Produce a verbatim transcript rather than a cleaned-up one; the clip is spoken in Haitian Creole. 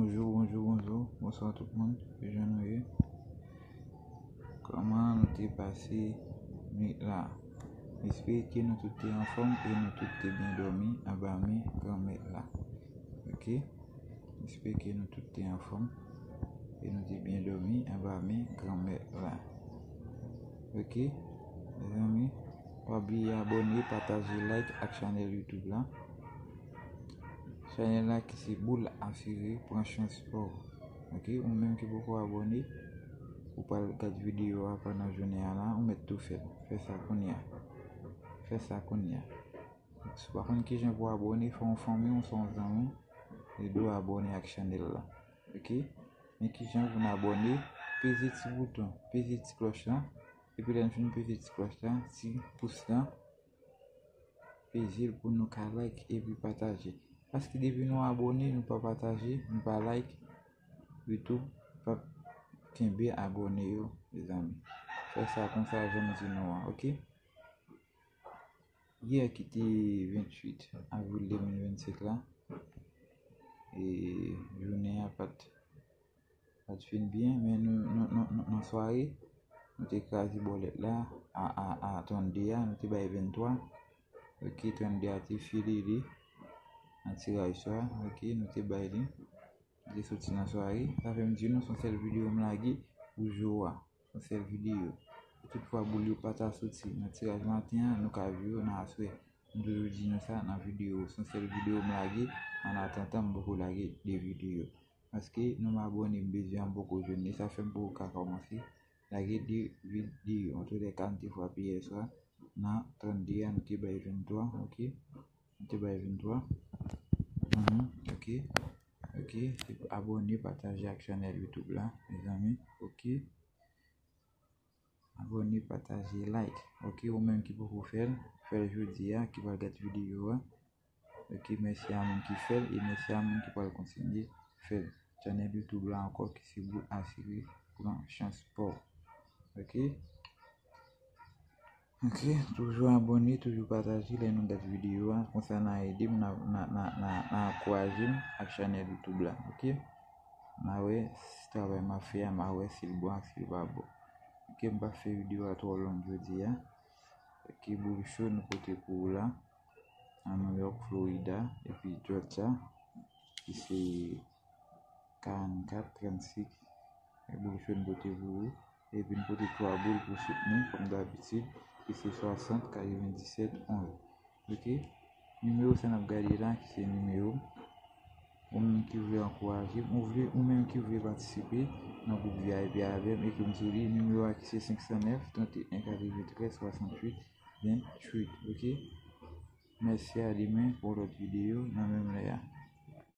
Bonjou, bonjou, bonjou. Bonswa tout moun. Kijan nou ye? Kòman nou te pase nwit la? M espere ke nou tout te anfòm e nou tout te byen dòmi anba men Granmèt la. Ok? M espere ke nou tout te anfòm e nou te byen dòmi anba men Granmèt la. Ok? Mezanmi, pa bliye abòne, pataje, like ak chanèl YouTube la. Chanèl la ki se Boul Asire, pran chans pa w. Ok, ou menm ki poko abòne, ou pral gad videyo a pandan jounen an la, ou mèt tou fè l. Fè sa kounye a. Fè sa kounye a. Si w pa konn kijan pou abòne, fè yon fanmi w, fè yon zanmi w, ede w abòne ak chanèl la. Ok? Men kijan pou n abòne, peze ti bouton, peze ti klòch la, epi lè n fin peze ti klòch la, ti pous la, peze l pou nou ka like epi pataje. Paske depi nou abòne, nou pa pataje, nou pa like, YouTube p ap kenbe abòne yo, mezanmi. Fè sa konsa, jan m di nou an, ok? Yè ki te venntuit avril de mil vennsenk la, e jounen an pa t pa t fin byen, men nou, nou, nou, nou, nan sware, nou te kraze bòlèt la a, a, a trannde a, nou te bay venntwa. Ok, trannde a te file li nan tiraj sa, ok, nou te bay li. Li te soti nan sware. Sa fè m di nou, se yon sèl videyo m lage pou jou a. Se yon sèl videyo. Si toutfwa boul yo pa ta soti nan tiraj maten an, nou ka jwe yo nan aswè. M toujou di nou sa nan videyo. Se yon sèl videyo m lage, annatandan m poko lage de videyo. Paske non m abòne m bezwen an m poko jwenn li, sa fè m poko ka kòmanse lage de videyo. Antoulèka, m te frape yè swa nan trannde a, nou te bay venntwa, ok? Nou te bay venntwa. Mhm, ok. Ok, se pou abòne, pataje ak chanèl YouTube la, mezanmi. Ok. Abòne, pataje, like. Ok, ou menm ki poko fè l, fè l jodi a, ki pral gad videyo a. Ok, mèsi a moun ki fè l e mèsi a moun ki pral kontinye fè l. Chanèl YouTube la ankò ki se Boul Asire, pran chans pa w. Ok? Ok, toujou abòne, toujou pataje lè nou gad videyo a. Konsa n a ede m, n a, n a, n a, n a, n a ankouraje m ak chanèl YouTube la. Ok? N a wè si travay m ap fè a, m a wè si l bon ak si l pa bon. Ok, m p ap fè videyo a twò long jodi a. Ok, boul cho nou pote pou ou la. Nan New York, Florida, epi Georgia, ki se karannkat trannsis. E boul cho n pote pou ou. Epi n pote twa boul pou soutni, kòm dabitid, ki se swasant katrevendisèt onz. Ok? Nimewo sa n ap gade la, ki se nimewo. Ou menm ki vle ankouraje m, ou vle, ou menm ki vle patisipe nan gwoup V I P avè m, ekri m sou li, nimewo a ki se senk san nèf, trannteyen katreventrèz swasantuit venntuit, ok? Mèsi, a demen pou lòt videyo nan menm lè a.